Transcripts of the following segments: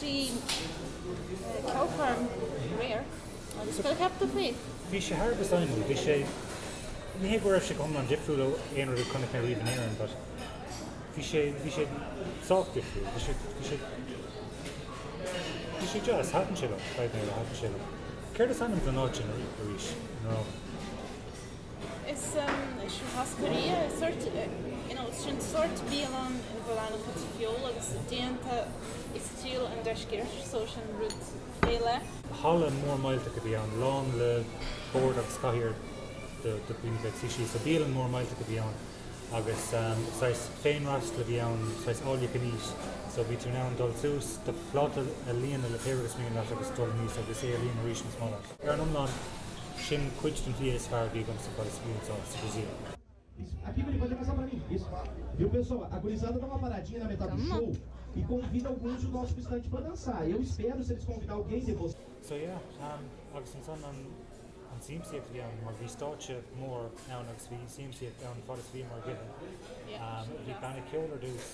dtí ceolchoirm aréir agus cad a cheap tú faoi? Bhí sé thar a bheith suimiúil. Bhí sé, ní hé go raibh sé go hiomlán difriúil ó aon rud a chonaic mé riamh in Éirinn but bhí sé, bhí sé sách difriúil. Bhí sé, bhí sé, bhí sé deas, thaitin sé liom, caithfidh mé a rá, thaitin sé liom. Céard is ainm don áit sin arís, in Rome? Is churrascaria, sórt, you know, sin sórt bialann ina bhfuil an-chuid feoil agus déanta i stíl an deiscirt, so sin rud fé leith. Halla mór millteach a bhí ann, lán le bord agus cathaoir do dhaoine bheith ag suí síos. So bialann mór millteach a bhí ann agus saghas féinfhreastal a bhí ann, saghas all you can eat. So bhí tú in ann dul suas, do phláta a líonadh le pé rud is mian leat agus dul aníos agus é a líonadh arís más maith leat. Ar an iomlán, sin cuid den bhia is fearr a bhí agamsa fad is a bhí anseo sa Bhrasaíl. Isso. Aqui por enquanto é passar pra mim. Isso. Viu, pessoal? A gurizada dá uma paradinha na metade do show e convida alguns dos nossos visitantes pra dançar. Eu espero, se eles convidar alguém de vocês. So yeah, agus ansan an an siamsaíocht a bhí ann, mar bhí stáitse mór ann agus bhí siamsaíocht ann fad is a bhíomar ag ithe. Bhí banna ceoil ar dtús,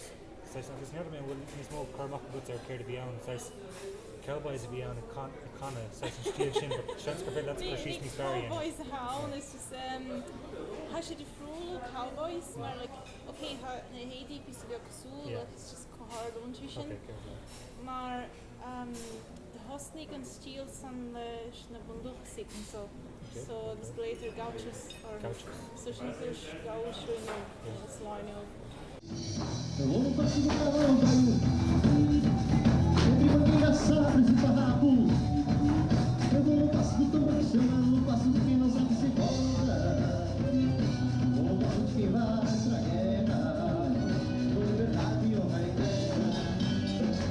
saghas, agus n'fheadar mé an bhfuil níos mó cur amach agat ar céard a bhí ann, saghas cowboys a bhí ann ag canadh, saghas an stíl sin, but seans gur féidir leatsa cur síos níos fearr a dhéanamh. Ní cowboys atá ann, it's just tá sé difriúil ó cowboys mar like ok tá na héadaí píosa beag cosúil ach it's just chomh hard iontu sin mar do thosnaigh an stíl san leis na bundúchasaigh anso so agus glaotar gauchos orthu so sin an chúis gaúcho inniu sa lá inniu. Eu vou no passo do cavalo velho Entre bandeiras, sabres e farrapos Eu vou no passo do tambor que chama No passo de quem não sabe se volta Vou no passo de quem vai pra guerra Por liberdade, honra e terra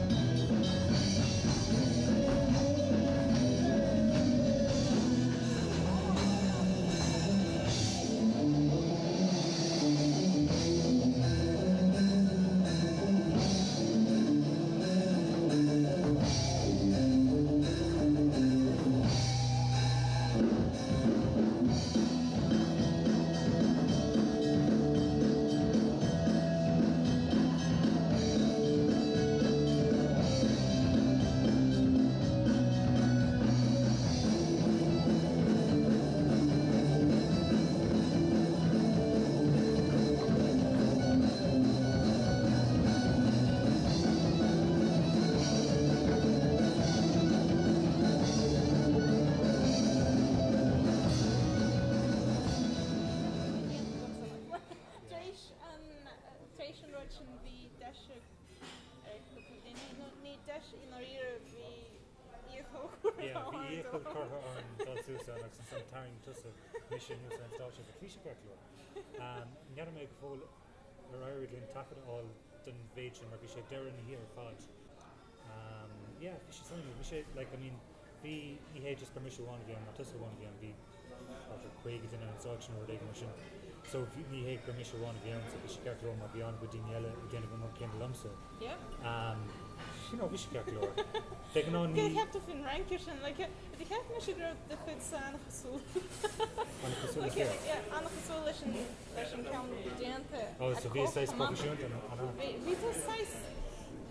Tar éis an tar éis an rud sin bhí deis ag cúpla duine, nó ní deis i ndáiríre, bhí iachall curtha Yeah, bhí iachall curtha orainn dul suas ann agus ansan tharraing tusa mise anuas ar an stáitse, but bhí sé ceart go leor. N'fheadar mé go fóill ar éirigh linn taifead a fháil den mhéid sin mar bhí sé ag deireadh na hoíche ar fad. Yeah, bhí sé suimiúil, bhí sé, like, I mean, bhí, ní hé just gur mise amháin a bhí ann, ná tusa amháin a bhí ann, bhí thart ar 50 duine ar an stáitse nó rud éigin mar sin. So bhí, ní hé gur mise amháin a bhí ann, so bhí sé ceart go leor mar bhí an-chuid daoine eile ag déanamh an rud céanna liomsa. Yeah. You know, bhí sé ceart go leor. De ghnáth ní. Cad a cheap tú faoin rince sin? Like, do cheap mise go raibh do chuid-sa an-chosúil. An-chosúil le Like, céard? yeah, an-chosúil leis an, leis an ceann déanta Oh, so bhí saghas proifisiúnta an ea? Bhí, bhí tú saghas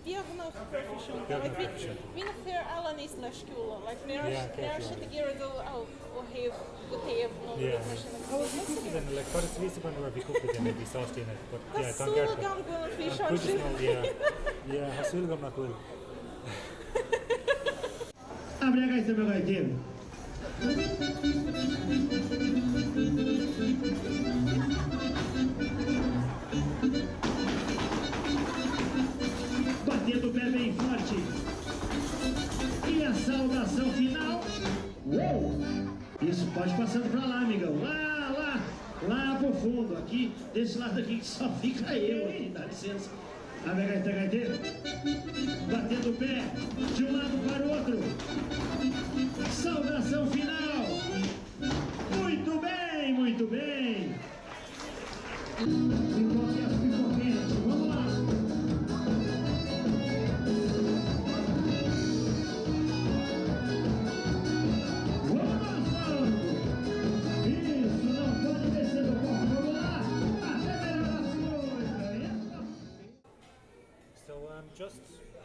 beagnach proifisiúnta. Beagnach Like, bhí, proifisiúnta. bhí na fir eile níos leisciúla. Like, ní raibh, Yeah, ní raibh siad ag iarraidh dul ó, ó thaobh go taobh nó Yeah. rud mar sin. Oh, bhí cúpla duine, like, fad is a bhí fhios againn go raibh bhí cúpla duine a bhí sásta ina, but Tá yeah, tá an súil ceart agat. agam go bhfuil an An físeán chuid is sin. mó, yeah. Yeah, tá súil agam nach bhfuil. Abre a gaita, meu gaiteiro. Batendo o pé bem forte. E a saudação final. Uou! Isso, pode passando pra lá, amigão. Lá, lá, lá pro fundo. Aqui, desse lado aqui que só fica eu aqui, dá licença. Abre a gaita, gaiteiro. Batendo o pé de um lado para o outro. Saudação final. Muito bem, muito bem. Pipoque as pipoquete. Vamos lá. Vamos dançando. Isso, não pode descer do palco. Vamos lá. Até melhorar as coisas. So, um, just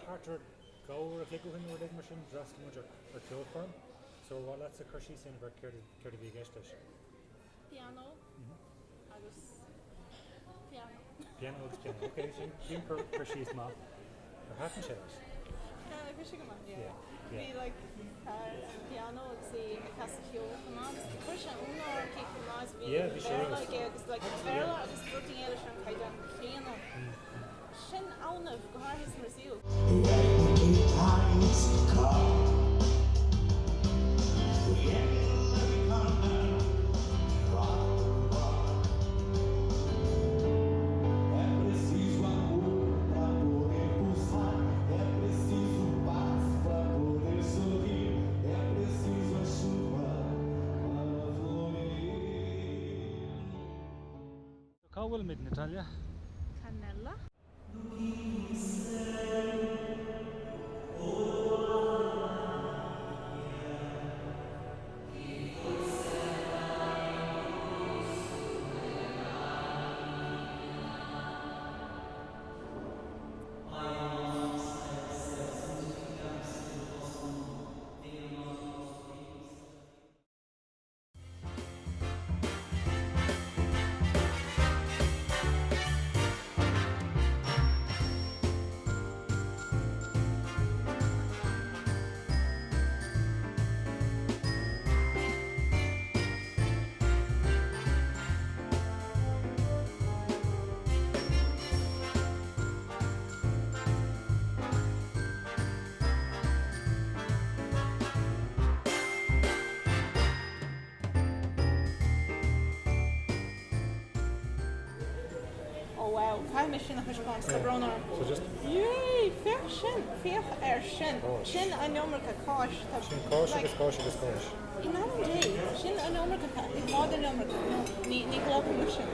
thart ar 2 uair a chloig ó shin nó rud éigin mar sin, d'fhreastail muid ar cheolchoirm. So ar mhaith leatsa cur síos a dhéanamh ar céard céard a bhí i gceist leis? Pianó agus pianó. Pianó agus pianó, ok, sin sin cur cur síos maith. Ar thaitin sé leat? Bhí sé go maith, yeah. Bhí like fear ar an pianó agus é ag casadh ceoil chomh maith agus chuir sé ionadh orm cé chomh maith is a bhí Béarla aige agus like Béarla agus Portaingéilis ar an caighdeán céanna. Sin annamh, go háirithe sa mBrasaíl. Cá bhfuilimid, Natalia? Canela. Ó wow, caithfidh mé sin a thaispeáint, tá brón orm. So just. Yay! Féach sin! Féach air sin! Sin an iomarca cáis. Tá Sin cáis agus cáis agus cáis. In ainm Dé, sin an iomarca, i bhfad an iomarca. No, ní, ní ghlacaim leis sin.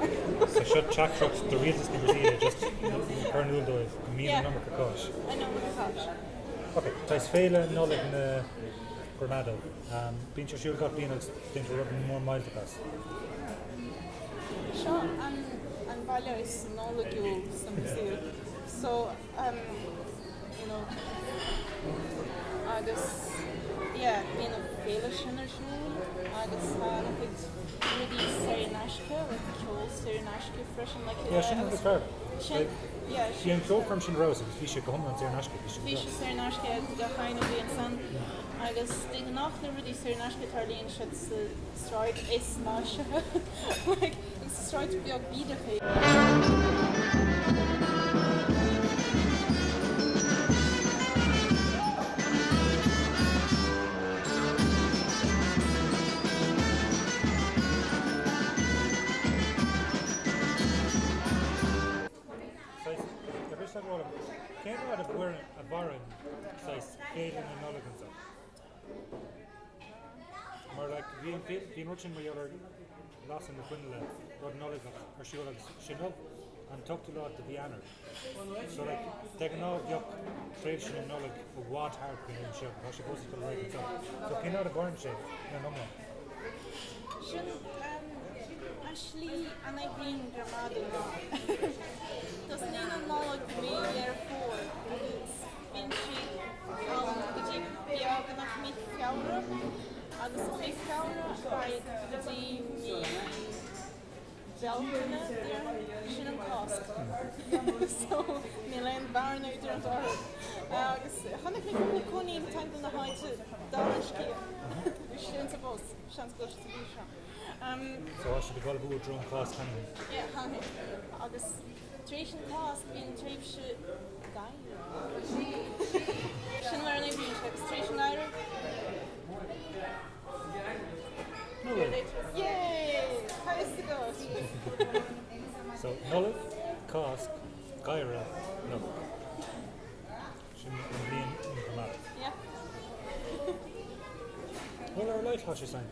So seo teachtaireacht do rialtas na Brasaíle just cur in iúl dóibh go mbíonn an iomarca cáis. An iomarca cáis. Ok, tá is Féile Nollag na Gramado. Bíonn sé ar siúl gach bliain agus déantar rud mór millteach as. Seo an an baile is Nollaigiúil sa mBrasaíl. So, you know, agus yeah, bíonn an féile sin ar siúl agus tá ana chuid rudaí saor in aisce, like ceol saor in aisce freisin, like Yeah, sin an rud is fearr. Sin, yeah. Bhí an ceolchoirm sin ar fheabhas agus bhí sé go hiomlán saor in aisce, bhí sé go Bhí sé saor in aisce do gach éinne a bhí ansan. Agus de ghnáth na rudaí saor in aisce tarlaíonn siad sa sráid is maisithe like agus sa sráid beag bídeach é. Saghas, ar bhris le rá liom, cén fhad a mhaireann saghas Féile na Nollag anseo? Mar like bhí an féile, bhí an rud sin mar gheall ar lasadh na coinnle, rud Nollagach ar siúl agus sin inniu an t-ochtú lá de mhí Eanáir. So like de ghnáth bheadh tréimhse na Nollag i bhfad thart faoin am seo, tá sé fós ag dul ar aghaidh anseo. So cén fhad a mhaireann sé ar an iomlán? Sin an slí a n-oibríonn Gramado ná tosnaíonn an Nollaig mí Dheireadh Fómhair agus bíonn sí ann go dtí beagnach mí Feabhra agus ó mhí Feabhra ar aghaidh go dtí mí Bealtaine, déarfainn, sin an Cásc. So níl aon bhearna idir an dá rud. Agus chonaic mé cúpla coinín timpeall na háite dála an scéil. Bhí siad insa bhus, seans go bhfuil siad sa bhfíseán seo. So tá siad ag ullmhú i dtreo an Cháisc cheana féin? Yeah, cheana féin. Agus tar éis an Cháisc bíonn tréimhse geimhridh. Sin mar a oibríonn sé agus tar éis an gheimhridh, Nollaig! Yay! Tá fhios agat! So, Nollaig, Cásc, Geimhreadh, Nollaig. Sin an bhliain in Gramado. Yeah. Bhuel, ar a laghad tá sé sain.